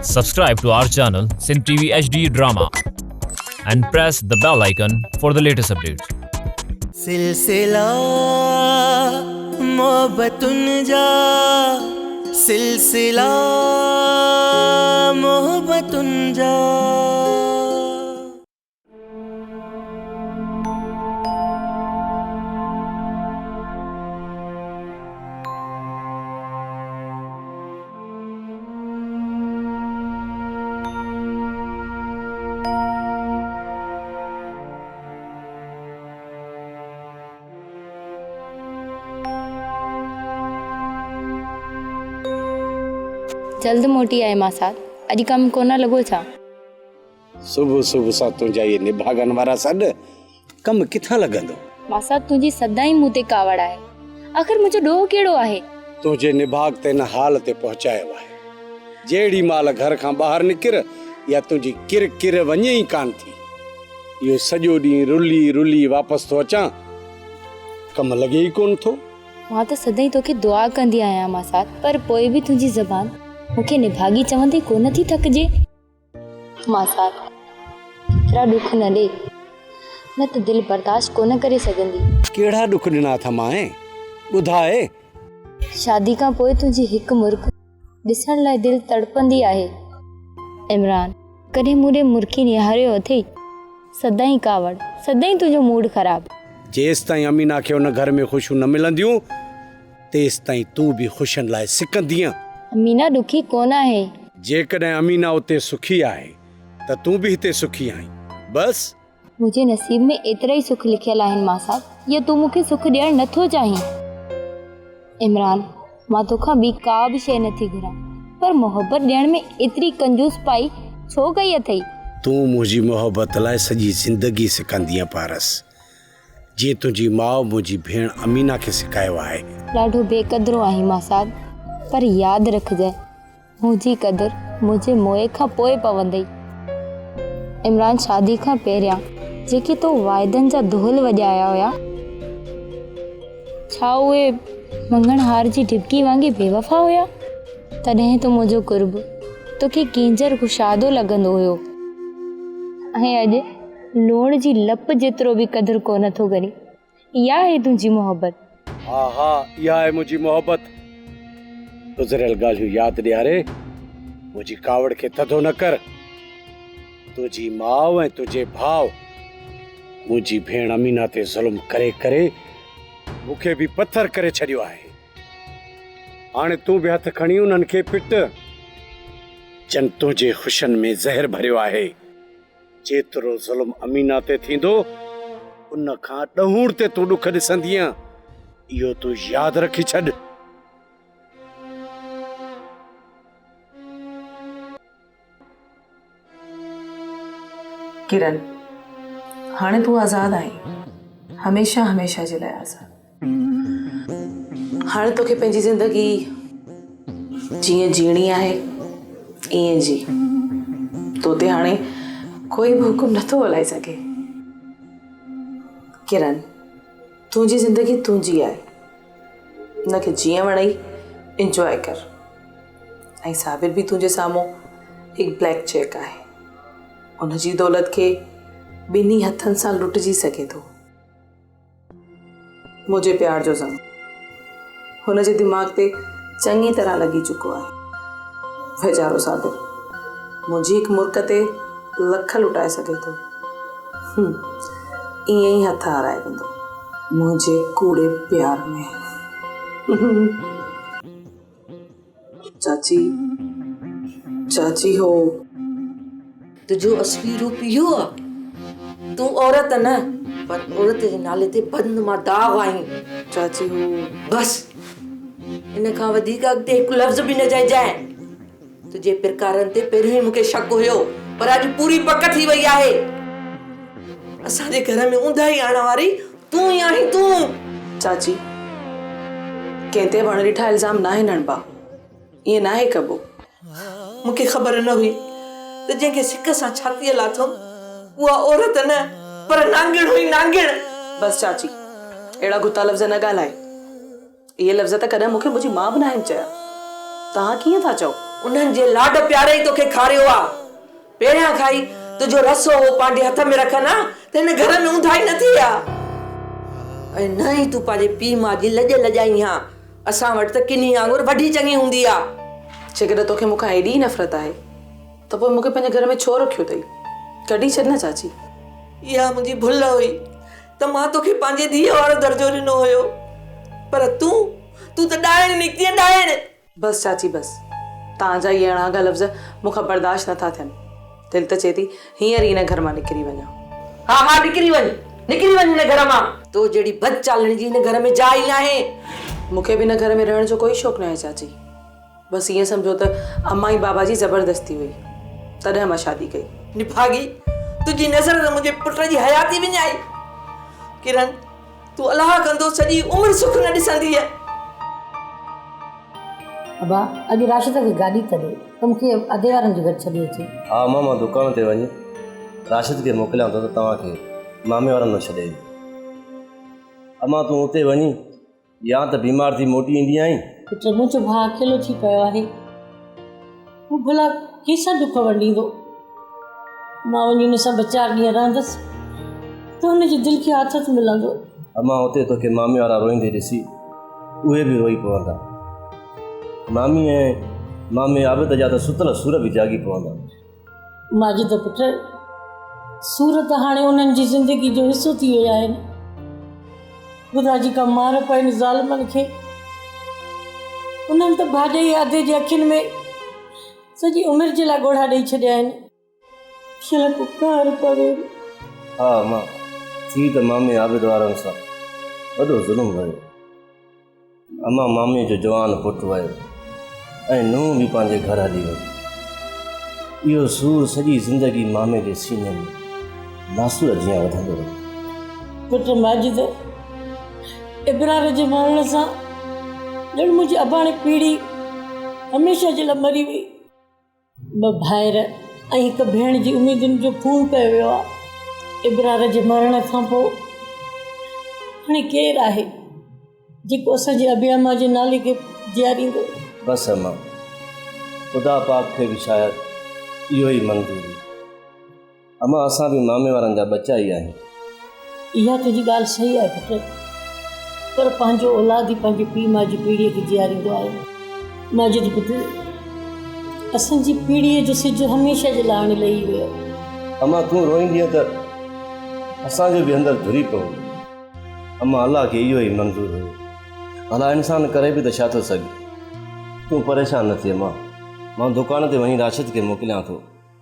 Subscribe to our channel Sindh TV HD Drama and press the bell icon for the latest updates. سلسلا محبتن جا سلسلا محبتن جا. جلد موٽي آئي ماسات، اڄ ڪم ڪونه لڳو ڇا؟ صبح صبح سان تنهنجا اهي نڀاڳن وارا سڏ، ڪم ڪٿان لڳندو؟ ماسات تنهنجي سدائين مون تي ڪاوڙ آهي، آخر منهنجو ڏوهه ڪهڙو آهي؟ تنهنجي نڀاڳ ته ان حال تي پهچايو آهي. جهڙي مهل گهر کان ٻاهر نڪر يا تنهنجي ڪر ڪر وڃي ئي ڪانه ٿي. اهو سڄو ڏينهن رلي رلي واپس ٿو اچان، ڪم لڳي ئي ڪونه ٿو. مان ته سدائين توکي دعا ڪندي آهيان ماسات، پر پوء به تنهنجي زبان مون کي نڀاڳي چوندي ڪونه ٿي ٿڪجي. ماسات، ايترا ڏک نه ڏي، نه ته دل برداشت ڪونه ڪري سگهندي. ڪهڙا ڏک ڏنا اٿمانء؟ ٻڌاء. شادي کان پوء تنهنجي هڪ مرڪ ڏسڻ لاء دل تڙپندي آهي. عمران، ڪڏهن مون ڏي مرڪي نهاريو اٿئي؟ سدائين ڪاوڙ، سدائين تنهنجو موڊ خراب. جيستائين امينا کي ان گهر ۾ خوشيون نه ملنديون، تيستائين تون به خوشين لاء سڪندينء. امينا ڏکي ڪونه آهي. جيڪڏهن امينا اتي سکي آهي ته تون به هتي سکي آهين. بس! منهنجي نصيب ۾ ايترا ئي سک لکيل آهن ماسات يا تون مون کي سک ڏيڻ نه ٿو چاهين؟ عمران، مان توکان ٻي ڪا به شيء نه ٿي گهران پر محبت ڏيڻ ۾ ايتري ڪنجوس پائي ڇو ڪئي اٿئي؟ تون منهنجي محبت لاء سڄي زندگي سڪندينء پارس. جيئن تنهنجي ماء منهنجي ڀيڻ امينا کي سکايو آهي. ڏاڍو بي قدرو آهين ماسات، پر ياد رکجانء منهنجي قدر منهنجي موئي کان پوء پوندئي. عمران شادي کان پهريان جيڪي تو واعدن جا دهل وڄايا هيا، ڇا اهي مڱڻهار جي ڍٻڪي وانگي بيوفا هيا؟ تڏهن ته منهنجو قرب توکي ڪينجهر ڪشادو لڳندو هيو ۽ اڄ لوڻ جي لپ جيترو به قدر ڪونه ٿو ڪرين. اها آهي تنهنجي محبت؟ ها ها اها آهي منهنجي محبت. گذريل ڳالهيون ياد ڏياري منهنجي ڪاوڙ کي ٿڌو نه ڪر. تنهنجي ماء ۽ تنهنجي ڀاء منهنجي ڀيڻ امينا تي ظلم ڪري ڪري مون کي به پٿر ڪري ڇڏيو آهي. هاڻي تون به هٿ کڻي انهن کي پٽ، جن تنهنجي خوشين ۾ زهر ڀريو آهي. جيترو ظلم امينا تي ٿيندو، ان کان ڏهوڻ تي تون ڏک ڏسندينء، اهو تون ياد رکي ڇڏ. ڪرن، هاڻي تون آزاد آهين، هميشه هميشه جي لاء آزاد. هاڻي توکي پنهنجي زندگي جيئن جيئڻي آهي ائين جي. تو تي هاڻي ڪوئي به حڪم نٿو هلائي سگهي. ڪرن، تنهنجي زندگي تنهنجي آهي. ان کي جيئن وڻئي انجواء ڪر. ۽ صابر به تنهنجي سامهون هڪ بليڪ چيڪ آهي. ان جي دولت کي ٻنهي هٿن سان لٽجي سگهي ٿو. منهنجي پيار جو زنگ هن جي دماغ تي چڱي طرح لڳي چڪو آهي. ويچارو صابر منهنجي هڪ مرڪ تي لک لٽائي سگهي ٿو. ائين ئي هٿ هارائي ويندو منهنجي ڪوڙي پيار ۾. چاچي، چاچي هو. تنهنجو اصلي روپ اهو آ. تون عورت نه پر عورت جي نالي تي بدنما داغ آهين. چاچي هو. بس ان کان وڌيڪ اڳتي هڪ لفظ به نه چئجانء. تنهنجي پرڪارن تي پهريون ئي مون کي شڪ هيو پر اڄ پوري پڪ ٿي وئي آهي. اسان جي گهر ۾ اونداهي آڻڻ واري تون ئي آهين تون. چاچي، ڪنهن تي به اڻ ڏٺا الزام ناهن هڻبا. ائين ناهي ڪبو. مون کي خبر نه هئي ته جنهن کي سڪ سان ڇاتيء لاٿم، اها عورت نه پر نانگڻ هئي، نانگڻ! بس چاچي، اهڙا گٿا لفظ نه ڳالهاء. اهي لفظ ته ڪڏهن مون کي منهنجي ماء به ناهن چيا. توهان ڪيئن ٿا چئو؟ انهن جي لاڏ پيار ئي توکي کاريو آ. پهريان کان ئي تنهنجو رسو هو پنهنجي هٿ ۾ رکن ها ته هن گهر ۾ اونداهي نه ٿئي ها ۽ نه ئي تون پنهنجي پيء ماء جي لڄ لڄائين ها. اسان وٽ ته ڪني آڱر وڍي چڱي هوندي آ. جيڪڏهن توکي مون کان ايڏي ئي نفرت آهي ته پوء مون کي پنهنجي گهر ۾ ڇو رکيو اٿئي؟ ڪڍي ڇڏ نه چاچي. اها منهنجي ڀل هئي ته مان توکي پنهنجي ڌيء وارو درجو ڏنو هيو پر تون، تون ته ڏائڻ نڪتينء ڏائڻ. بس چاچي بس، توهان جا اهي اڻاگها لفظ مون کان برداشت نه ٿا ٿين. دل ته چئي ٿي هينئر ئي هن گهر مان نڪري وڃان. ها ها نڪري وڃ، نڪري وڃ هن گهر مان. تو جهڙي بد چالڻي جي هن گهر ۾ جاء ئي ناهي. مون کي به هن گهر ۾ رهڻ جو ڪوئي شوق ناهي چاچي. بس ائين سمجهو ته امان ۽ بابا جي زبردستي هئي، تڏهن مان شادي ڪئي. نڀاڳي، تنهنجي نظر ته منهنجي پٽ جي حياتي وڃائي. ڪرن، تون الله ڪندو سڄي عمر سک نه ڏسندينء. ابا، اڄ راشد کي گاڏي ته ڏي ته مون کي ادي وارن جي گهر ڇڏي اچي. ها امان، مان دڪان تي وڃي راشد کي موڪليان ٿو ته توهان کي مامي وارن وٽ ڇڏي ايندو. امان، تون اتي وڃي يا ته بيمار ٿي موٽي ايندي آهين. پٽ، منهنجو ڀاء اڪيلو ٿي پيو آهي. هو ڀلا ڪنهن سان ڏک ونڊيندو؟ مان وڃي هن سان ٻه چار ڏينهن رهندس ته هن جي دل کي آٿت ملندو. امان، اتي توکي مامي وارا روئيندي ڏسي اهي به روئي پوندا. مامي ۽ مامي عابد جا ته ستل سور به جاڳي پوندا. ماجد پٽ، سور ته هاڻي انهن جي زندگي جو حصو ٿي ويا آهن. خدا جي ڪا مار پئي ظالمن کي. انهن ته ڀاڄائي ادي جي اکين ۾ سڄي عمر جي لاء ڳوڙها ڏئي ڇڏيا آهن. شل ڪو قهر پوي. ها امان، ٿي ته مامي عابد وارن سان وڏو ظلم ويو. امان مامي جو جوان پٽ ويو ۽ نونهن به پنهنجي گهر هلي وئي. اهو سور سڄي زندگي مامي جي سيني ۾ ناسور جيان وڌندو رهيو. پٽ ماجد، ابرار جي مرڻ سان ڄڻ منهنجي اباڻي پيڙهي هميشه جي لاء مري وئي. ٻه ڀائر ۽ هڪ ڀيڻ جي اميدن جو خون ڪيو ويو آهي. ابرار جي مرڻ کان پوء هاڻي ڪير آهي جيڪو اسان جي ابي امان جي نالي کي جياريندو؟ بس امان، خدا پاڪ کي به شايد اهو ئي منظور هو. امان اسان به مامي وارن جا ٻچا ئي آهيون. اها تنهنجي ڳالهه صحيح آهي پٽ، پر پنهنجو اولاد ئي پنهنجي پيء ماء جي پيڙهيء کي جياريندو آهي. ماجد پٽ، اسان جي پيڙهيء جو سج هميشه جي لاء هاڻي لهي ويو. امان تون روئيندينء ته اسان جو به اندر ڌري پوندو. امان الله کي اهو ئي منظور هيو. ڀلا انسان ڪري به ته ڇا ٿو سگهي. تون پريشان نه ٿي امان، مان دڪان تي وڃي راشد کي موڪليان ٿو.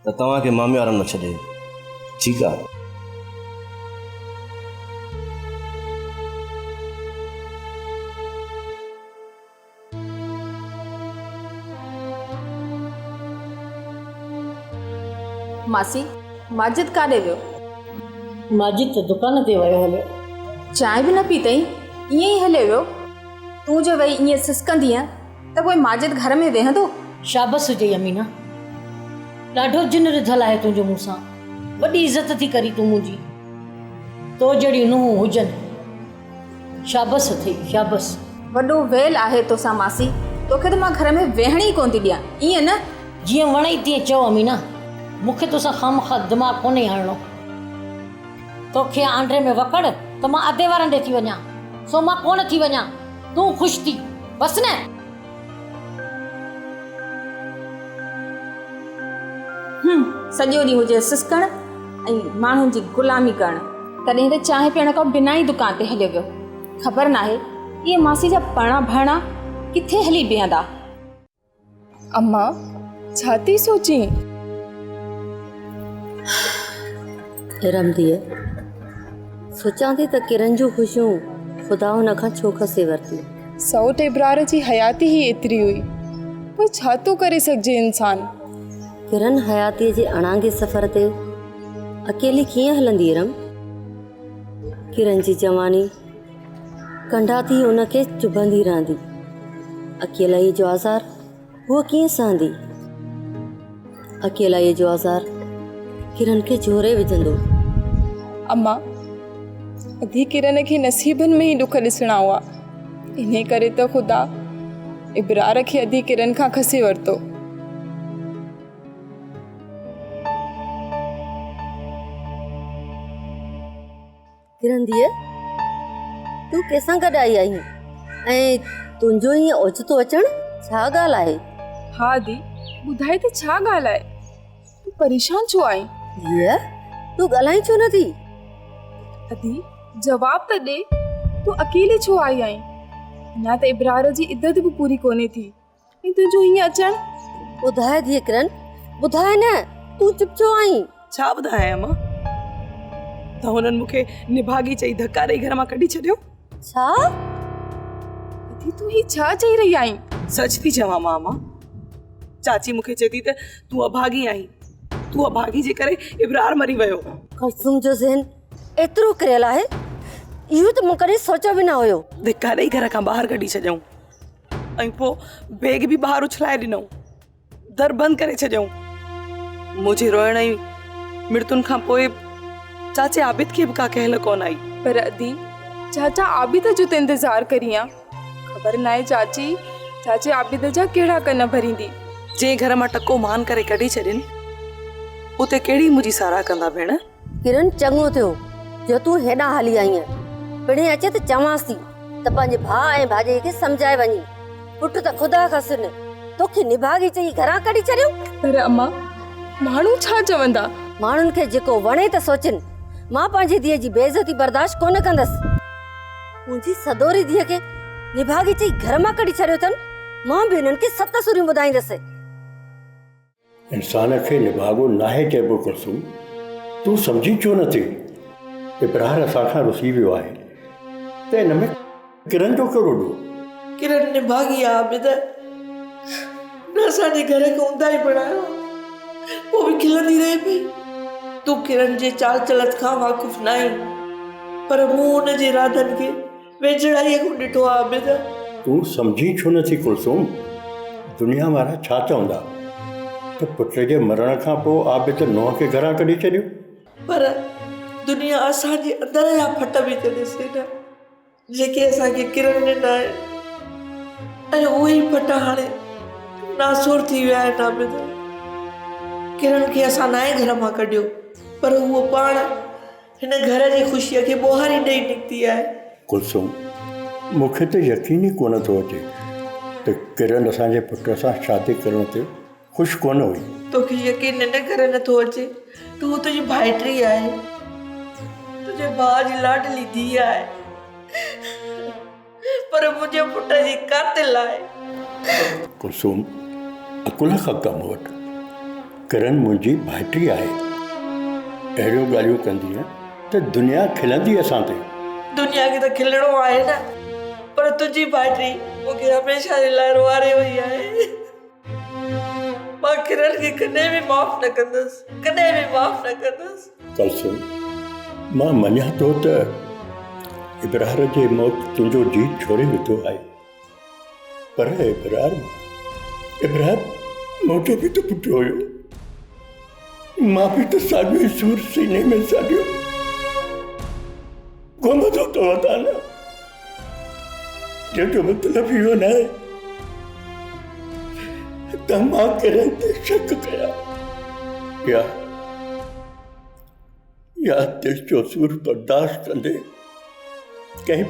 ته توهان کي مامي وارن نه ڇڏي. ٺيڪ آ. ماسي، ماجد ڪاڏي ويو؟ ماجد ته دڪان تي ويو هليو. چانهه به نه پيتئين، ائين ئي هليو ويو. تون جو ويهي ائين سسڪندينء ته پوء ماجد گهر ۾ ويهندو؟ شابس هجئي امينه، ڏاڍو جن رڌل آهي تنهنجو مون سان، وڏي عزت ٿي ڪرين تون منهنجي، تو جهڙيون نونهون هجن، شابس اٿئي شابس. وڏو ويل آهي توسان ماسي، توکي ته مان گهر ۾ ويهڻ ئي ڪونه ٿي ڏيان، ائين نه؟ جيئن وڻئي تيئن چئو امينه، مون کي توسان خامخواه دماغ ڪونهي هڻڻو. توکي آنڊري ۾ وڪڙ ته مان ادي وارن ڏي ٿي وڃان، سو مان ڪونه ٿي وڃان، تون خوش ٿي بس نه. هم، سڄو ڏينهن هجي سسڪڻ ۽ ماڻهن جي غلامي ڪرڻ. تڏهن ته چانهه پيئڻ کان بنا ئي دڪان تي هليو ويو. خبر ناهي اهي ماسي جا پرڻا ڀرڻا ڪٿي هلي بيهندا. امان، ڇا ٿي سوچين؟ ارم ڌيء، سوچان ٿي ته ڪرن جون خوشيون خدا هن کان ڇو کسي ورتيون. سئوٽ ابرار جي حياتي ئي ايتري هئي، پوء ڇا ٿو ڪري سگهجي انسان؟ ڪرن حياتيء جي اڻانگي سفر تي اڪيلي ڪيئن هلندي ارم؟ ڪرن جي جواني ڪنڊا ٿي ان کي چڀندي رهندي. اڪيلائيء جو آزار هوء ڪيئن سهندي؟ اڪيلائيء جو آزار ڪرن کي جهوري وجهندو. اما، اڌي ڪرن کي نصيبن ۾ ئي ڏک ڏسڻا هئا. انهيء ڪري ته خدا ابرار کي اڌي ڪرن کان کسي ورتو. ڪرن ڌيء، تون ڪنهن سان گڏ آئي آهين ۽ تنهنجو ائين اوچتو اچڻ ڇا ڳالهه آهي؟ ها ادي، ٻڌائي ته ڇا ڳالهه آهي؟ تون پريشان ڇو آهين؟ ڌيء، تون ڳالهائين ڇو نه ٿي؟ ادي، جواب ته ڏي، تون اڪيلي ڇو آئي آهين؟ اڃا ته ابرار جي عدت به پوري ڪونهي ٿي ۽ تنهنجو هيئن اچڻ؟ ٻڌاء ڌيء ڪرن، ٻڌاء نه، تون چپ ڇو آهين؟ ڇا ٻڌايان امان، ته هنن مون کي نڀاڳي چئي ڌڪا ڏئي گهر مان ڪڍي ڇڏيو. ڇا؟ ادي تون هي ڇا چئي رهي آهين؟ سچ ٿي چوان مان امان، چاچي مون کي چئي ٿي ته تون اڀاڳي آهين، تون اڀاڳي جي ڪري ابرار مري ويو. ڪلثوم جو ذهن ايترو ڪريل آهي، اهو ته مون ڪڏهن سوچيو به نه هيو. ڌڪا ڏئي گهر کان ٻاهر ڪڍي ڇڏيائون ۽ پوء بيگ به ٻاهر اڇلائي ڏنائون. در بند ڪري ڇڏيائون. منهنجي روئڻ ۽ مڙتن کان پوء چاچي عابد کي به ڪا ڪهل ڪونه آئي. پر ادي، چاچا عابد جو ته انتظار ڪرين ها. خبر ناهي چاچي، چاچي عابد جا ڪهڙا ڪن ڀريندي. جنهن گهر مان ٽڪو مان ڪري ڪڍي ڇڏين، اتي ڪهڙي منهنجي ساراهه ڪندا ڀيڻ؟ ڪرن چڱو ٿيو جو تون هيڏانهن هلي آئينء. پڻهين اچي ته چوانس ٿي ته پنهنجي ڀاء ۽ ڀاڄائيء کي سمجهائي وڃي. پٽ ته خدا کان سن، توکي نڀاڳي چئي گهران ڪڍي ڇڏيو. پر اما، ماڻهو ڇا چوندا؟ ماڻهن کي جيڪو وڻي ته سوچين. مان پنهنجي ڌيء جي بيعزتي برداشت ڪونه ڪندس. منهنجي سدوري ڌيء کي نڀاڳي چئي گهر مان ڪڍي ڇڏيو اٿن. مان به هنن کي ست سوريون ٻڌائيندس. انسان کي نڀاڳو ناهي چئبو ڪلثوم، تون سمجهين ڇو نه ٿي؟ ابرار اسان کان رسي ويو آهي ته ان ۾ ڪرن جو ڪهڙو ڏوهه؟ ڪرن نڀاڳي آ عابد، هن اسان جي گهر کي اونداهي بڻايو آ، پوء به کلندي رهي پئي. تون ڪرن جي چال چلت کان واقف ناهين، پر مون هن جي ارادن کي ويجهڙائيء کان ڏٺو آ عابد. تون سمجهين ڇو نه ٿي ڪلثوم؟ دنيا وارا ڇا چوندا ته پٽ جي مرڻ کان پوء عابد نونهن کي گهران ڪڍي ڇڏيو. پر دنيا اسان جي اندر جا ڦٽ به ته ڏسي نه، جيڪي اسان کي ڪرڻ ڏنا آهن ۽ اهي ئي ڦٽ هاڻي ناسور ٿي ويا آهن عابد. ڪرڻ کي اسان ناهي گهر مان ڪڍيو پر هوء پاڻ هن گهر جي خوشيء کي ٻوهاري ڏئي نڪتي آهي. ڪلثوم، مون کي ته يقين ئي ڪونه ٿو اچي ته ڪرن اسان جي پٽ سان شادي ڪرڻ تي خوش ڪونه هئي. توکي يقين ان ڪري نه ٿو اچي ته هوء تنهنجي ڀائٽي آهي. تنهنجي ڀاء جي لاڏلي ڌيء آهي. پر منهنجي پٽ جي قاتل آهي. ڪلثوم، عقل کان ڪم وٺ. ڪرن منهنجي ڀائٽي آهي. اهڙيون ڳالهيون ڪندينء ته دنيا کلندي اسان تي. دنيا کي ته کلڻو آهي نه، پر تنهنجي ڀائٽي مون کي هميشه جي لاء روئاري وئي آهي. مان ڪرن کي ڪڏهن به معاف نه ڪندس، ڪڏهن به معاف نه ڪندس. ڪلثوم، مان مڃان ٿو ته ابرار جي موت تنهنجو جيء ڇوڙي وڌو آهي، پر ابرار، ابرار منهنجو به ته پٽ هيو. مان به ته ساڳيو ئي سور سيني ۾ ساڳيو گهمندو ٿو وتان نه. جنهن جو مطلب اهو نه آهي ته مان ڪرن تي شڪ ڪيان يا يا دل جو سور برداشت ڪندي ڪنهن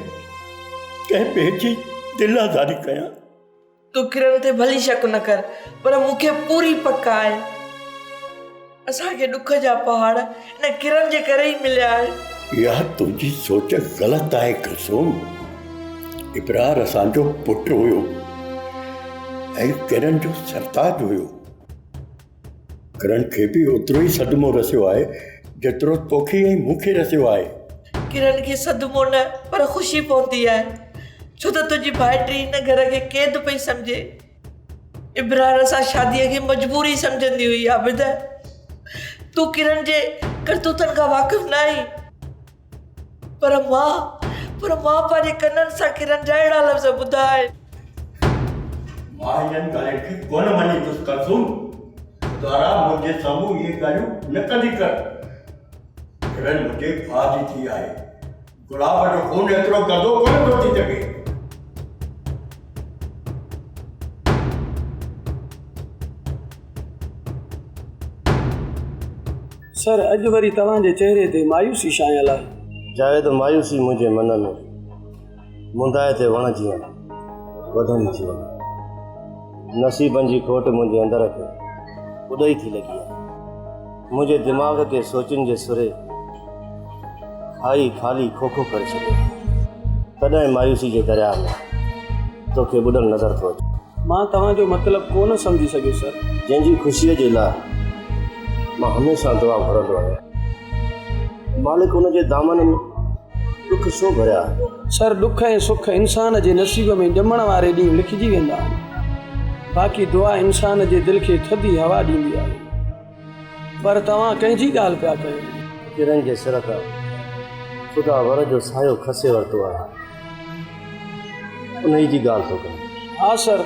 ڪنهن ٻئي جي دل آزاري ڪيان. تون ڪرن تي ڀلي شڪ نه ڪر پر مون کي پوري پڪ آهي اسان کي ڏک جا پهاڙ ان ڪرن جي ڪري ئي مليا آهن. اها تنهنجي سوچ غلط آهي ڪلثوم. ابرار اسان جو پٽ هيو ۽ ڪرن جو سرتاج هيو. ڪرن کي به اوترو ئي صدمو رسيو آهي جيترو توکي ۽ مون کي رسيو آهي. ڪرن کي صدمو نه پر خوشي پهتي آهي ڇو ته تنهنجي ڀائٽي هن گهر کي قيد پئي سمجهي. ابرار سان شاديء کي مجبوري سمجهندي هئي عابد. تون ڪرن جي ڪرتوتن کان واقف نه آهين. پر مان، پر مان پنهنجي ڪنن سان ڪرن جا اهڙا لفظ ٻڌا آهن. مان انهن ڳالهين کي ڪونه مڃيندس ڪلثوم! خدارا منهنجي سامهون اهي ڳالهيون نه ڪندي ڪر. ڪرن منهنجي ڀاء جي ڌيء آهي. گلاب جو خون ايترو گندو ڪونه ٿو ٿي سگهي. سر اڄ وري توهان جي چهري تي مايوسي ڇانيل آهي. جاويد مايوسي منهنجي من ۾ مندائي تي وڻ جيان وڌندي ٿي وڃي. نصيبن جي کوٽ منهنجي اندر کي اڏئي ٿي لڳي آهي. منهنجي دماغ کي سوچن جي سري کائي خالي کوکو ڪري ڇڏيو آهي. تڏهن مايوسي جي درياء ۾ توکي ٻڏل نظر ٿو اچي. مان توهان جو مطلب ڪو نه سمجهي سگهيس سر. جنهن جي خوشيء جي لاء مان هميشه دعا گهرندو آهيان. مالڪ ان جي دامن ۾ ڏک ڇو ڀريا آهن؟ سر ڏک ۽ سک انسان جي نصيب ۾ ڄمڻ واري ڏينهن لکجي ويندا آهن. باقي دعا انسان جي دل کي ٿڌي هوا ڏيندي آهي. پر توهان ڪنهن جي ڳالهه پيا ڪيو؟ ڪرن جي سر تان خدا ور جو سايو کسي ورتو آهي. انهيء جي ڳالهه ٿو ڪريان. ها سر،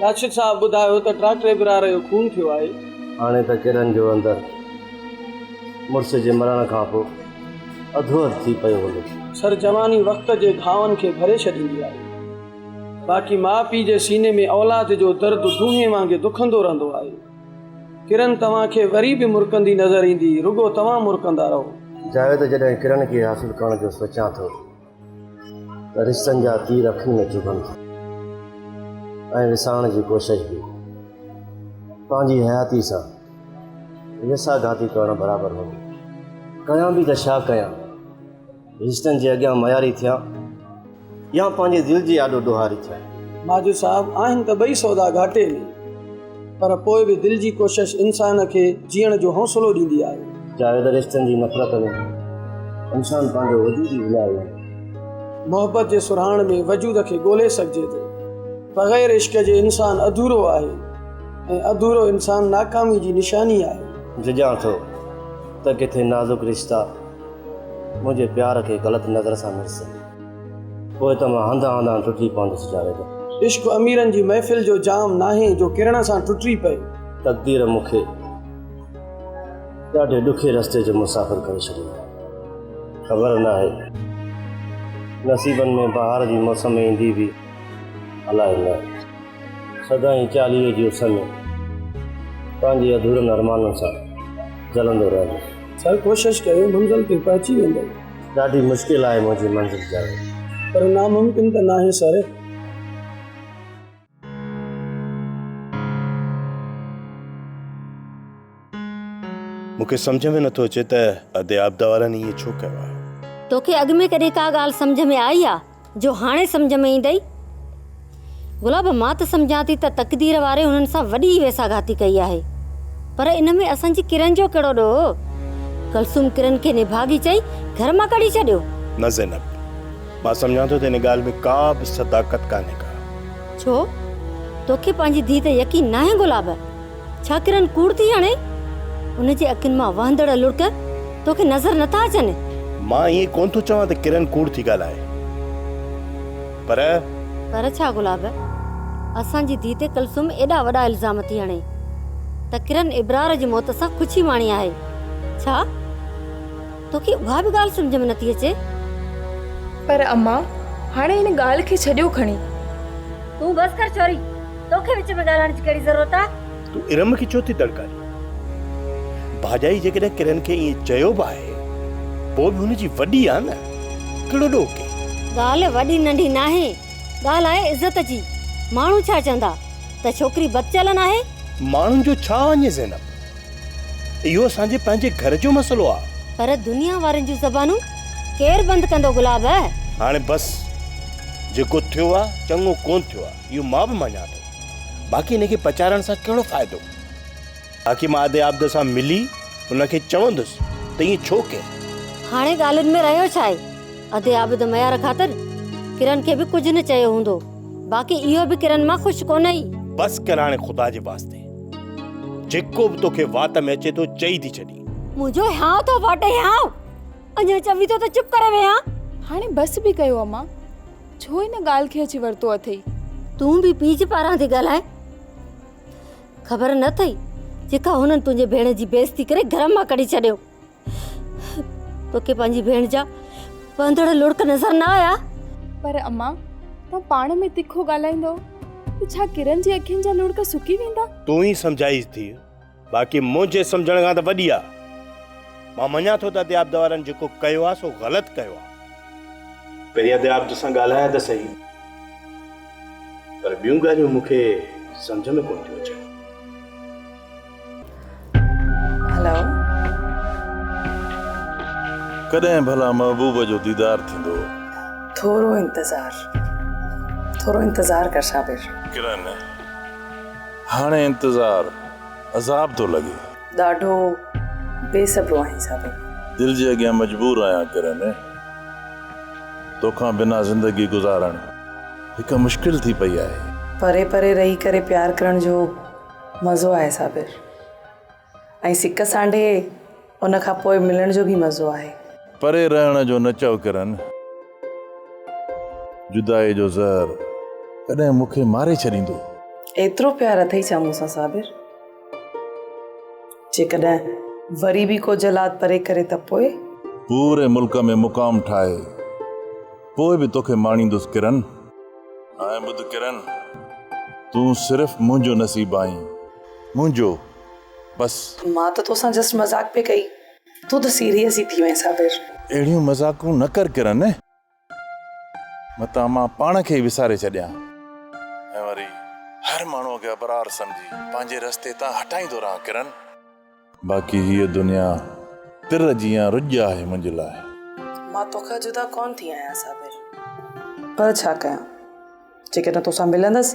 راشد صاحب ٻڌايو ته ڊاڪٽر ابرار جو خون ٿيو آهي. هاڻي ته ڪرن جو اندر مڙس جي مرڻ کان پوء اڌو اڌ ٿي پيو هوندو. سر جواني وقت جي گهاون کي ڀري ڇڏيندي آهي. باقي ماء پيء جي سيني ۾ اولاد جو درد دونهين وانگي دکندو رهندو آهي. ڪرن توهان کي وري به مرڪندي نظر ايندي، رڳو توهان مرڪندا رهو. جاويد جڏهن ڪرن کي حاصل ڪرڻ جو سوچيان ٿو ته رشتن جا تير اکين ۾ چڀن ٿا ۽ وسارڻ جي ڪوشش به پنهنجي حياتي سان ويساهه گهاتي ڪرڻ برابر هوندي. ڪيان به ته ڇا ڪيان؟ رشتن جي اڳيان معياري ٿيان يا پنهنجي دل جي آڏو ڏوهاري ٿيان. ماجد صاحب آهن ته ٻئي سودا گهاٽي ۾، پر پوء به دل جي ڪوشش انسان کي جيئڻ جو حوصلو ڏيندي آهي. جاويد رشتن جي نفرت ۾ انسان پنهنجو وجود ئي وڃائي ويندو. محبت جي سرهاڻ ۾ وجود کي ڳولي سگهجي ٿو. بغير عشق جي انسان اڌورو آهي ۽ اڌورو انسان ناڪامي جي نشاني آهي. ڊڄان ٿو ته ڪٿي نازڪ رشتا منهنجي پيار کي غلط نظر سان نه ڏسن. پوء ته مان هنڌان هنڌان ٽٽي پوندس جاويد. عشق اميرن جي محفل جو جام ناهي جو ڪرڻ سان ٽٽي پئي. تقدير مون کي ڏاڍي ڏکي رستي جو مسافر ڪري ڇڏيو آهي. خبر ناهي نصيبن ۾ بهار جي موسم ايندي به الائي نه. سدائين چاليهي جي اس ۾ پنهنجي اڌورن ارمانن سان جلندو رهندس. سر ڪوشش ڪيو منزل تي پهچي ويندؤ. ڏاڍي مشڪل آهي منهنجي منزل جاويد. پر ناممڪن ته ناهي سر. مون کي سمجهه ۾ نٿو اچي ته ادي عابده وارن ائين ڇو ڪيو آهي. توکي اڳ ۾ ڪڏهن ڪا ڳالهه سمجهه ۾ آئي آ جو هاڻي سمجهه ۾ ايندئي؟ گلاب مان ته سمجهان ٿي ته تقدير واري هنن سان وڏي ويساگهاتي ڪئي آهي پر ان ۾ اسان جي ڪرن جو ڪهڙو ڏوهه؟ ڪلثوم ڪرن کي نڀاڳي چئي گهر مان ڪڍي ڇڏيو. نه زينب، مان سمجهان ٿو ته ان ڳالهه ۾ ڪا به صداقت ڪانهي ڪا. ڇو؟ توکي پنهنجي ڌيء تي يقين ناهي گلاب؟ ڇا ڪرن ڪوڙ ٿي هڻي؟ ان جي اکين مان وهندڙ لڙڪ توکي نظر نٿا اچن؟ مان ائين ڪونه ٿو چوان ته ڪرن ڪوڙ ٿي ڳالهائي، پر. پر ڇا گلاب؟ اسان جي ڌيء تي ڪلثوم ايڏا وڏا الزام ٿي هڻي ته ڪرن ابرار جي موت سان خوشي ماڻي آهي. ڇا توکي اها به ڳالهه سمجهه ۾ نٿي اچي؟ پر امان، هاڻي ان ڳالهه کي ڇڏيو کڻي. تون بس ڪر ڇوري. توکي وچ ۾ ڳالهائڻ جي ڪهڙي ضرورت آ؟ تون ارم کي ڇو ٿي دڙڪا ڏين؟ ڀاڄائي جيڪڏهن ڪرن کي ائين چيو به آهي، پوء به هن جي وڏي آ نه، ڪهڙو ڏوهه ڪئي؟ ڳالهه وڏي ننڍي ناهي، ڳالهه آهي عزت جي. ماڻهو ڇا چوندا ته ڇوڪري بدچلن آهي؟ ماڻهن جو ڇا وڃي زينب، اهو اسان جي پنهنجي گهر جو مسئلو آ. پر دنيا وارن جون زبانون ڪير بند ڪندو گلاب؟ هاڻي بس، جيڪو ٿيو آ، چڱو ڪونه ٿيو آ. اهو مان به مڃان ٿو. باقي ان کي پچارڻ سان ڪهڙو فائدو؟ باقي مان ادي عابده سان ملي ان کي چوندس ته ائين ڇو ڪيئي؟ هاڻي ڳالهين ۾ رهيو ڇا آهي؟ ادي عابده ميار خاطر ڪرن کي به ڪجهه نه چيو هوندو. باقي اهو به ڪرن مان خوش ڪونهي. بس ڪر هاڻي خدا جي واسطي. جيڪو به توکي وات ۾ اچي ٿو چئي ٿي ڇڏين. منهنجو هيانء ٿو ڦاٽي هيانء. اڃا چوين ٿو ته چپ ڪري ويهان. هاڻي بس به ڪيو امان. ڇو ان ڳالهه کي اچي ورتو اٿئي؟ تون به پيء جي پاران ٿي ڳالهائين. خبر نه اٿئي جيڪا هنن تنهنجي ڀيڻ جي بيعزتي ڪري گهر مان ڪڍي ڇڏيو. توکي پنهنجي ڀيڻ جا وهندڙ لڙڪ نظر نه آيا؟ پر امان، توهان پاڻ ۾ تکو ڳالهائيندؤ ته ڇا ڪرن جي اکين جا لڙڪ سڪي ويندا؟ تون ئي سمجهائيس ڌيء. باقي منهنجي سمجهڻ کان ته وڏي آ. مان مڃان ٿو ته ادي عابده وارن جيڪو ڪيو آ سو غلط ڪيو آ. پهرين ادي عابده سان ڳالهايان ته سهي. پر ٻيون ڳالهيون مون کي سمجهه ۾ ڪونه ٿيون اچن. هلو. ڪڏهن ڀلا محبوب جو ديدار ٿيندو. ٿورو انتظار. ٿورو انتظار ڪر صابر. ڪرن، هاڻي انتظار عذاب ٿو لڳي. ڏاڍو بي صبرو آهين صابر. دل جي اڳيان مجبور آهيان ڪرن. توکان بنا زندگي گذارڻ هڪ مشڪل ٿي پئي آهي. پري پري رهي ڪري پيار ڪرڻ جو مزو آهي صابر ۽ سڪ سانڍي ان کان پوء ملڻ جو به مزو آهي. پري رهڻ جو نه چئو ڪرن. جدائي جو زهر ڪڏهن مون کي ماري ڇڏيندو. ايترو پيار اٿئي ڇا مون سان صابر؟ جيڪڏهن وري به ڪو جلاد پري ڪري ته پوء؟ پوري ملڪ ۾ مقام ٺاهي پوء به توکي ماڻيندس ڪرن. ۽ ٻڌ ڪرن، تون صرف منهنجو نصيب آهين، منهنجو، بس. مان ته توسان جسٽ مذاق پئي ڪئي، تون ته سيريس ئي ٿي وئين صابر. اهڙيون مذاقون نه ڪر ڪرن. متان مان پاڻ کي ئي وساري ڇڏيان ۽ وري هر ماڻهوء کي ابرار سمجهي پنهنجي رستي تان هٽائيندو رهان ڪرن. باقي هيء دنيا تر جيان رڄ آهي منهنجي لاء. مان توکان جدا ڪونه ٿي آهيان صابر. پر ڇا ڪيان، جيڪڏهن توسان ملندس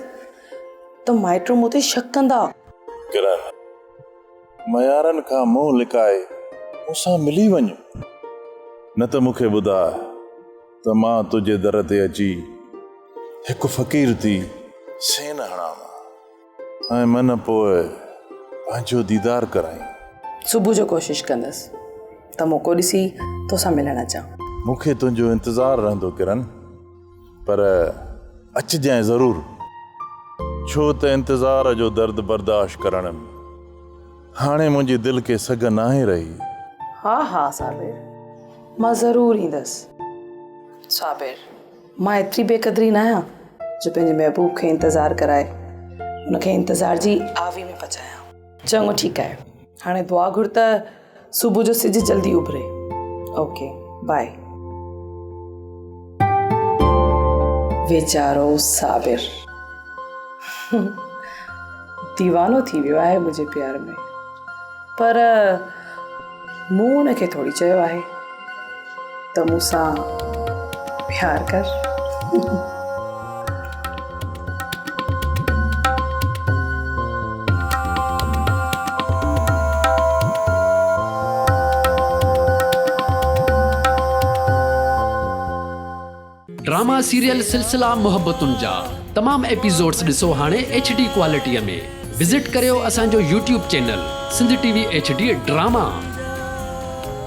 ته مائٽ مون تي شڪ ڪندا. ڪرن، ميارن کان منهن لڪائي مون سان ملي وڃ، نه ته مون کي ٻڌاء ته مان تنهنجي در تي اچي هڪ فقير ٿي سين هڻان ها ۽ من پوء پنهنجو ديدار ڪرائين. صبح جو ڪوشش ڪندس ته موقعو ڏسي توسان ملڻ اچان. مون کي تنهنجو انتظار رهندو ڪرن. پر اچجانء ضرور، ڇو ته انتظار جو درد برداشت ڪرڻ ۾ هاڻي منهنجي دل کي سگهه ناهي رهي. ها ها صابر، مان ضرور ايندس. صابر، مان ايتري بي قدري ناهيان جو پنهنجي محبوب کي انتظار ڪرائي ان کي انتظار جي آوي ۾ پچايان. چڱو ٺيڪ آهي هاڻي دعا گهر ته صبح جو سج جلدي اڀري. Okay bye. ويچارو صابر ديوانو ٿي ويو آهي منهنجي پيار ۾ پر مون ان کي ٿوري چيو آهي ته مون سان پيار ڪر. ڊراما سيريل سلسلا محبتن جا تمام ايپيسوڊس ڏسو هاڻي ايڇ ڊي ڪوالٽي ۾ وزٽ ڪريو اسان جو YouTube channel Sindh T V H D drama.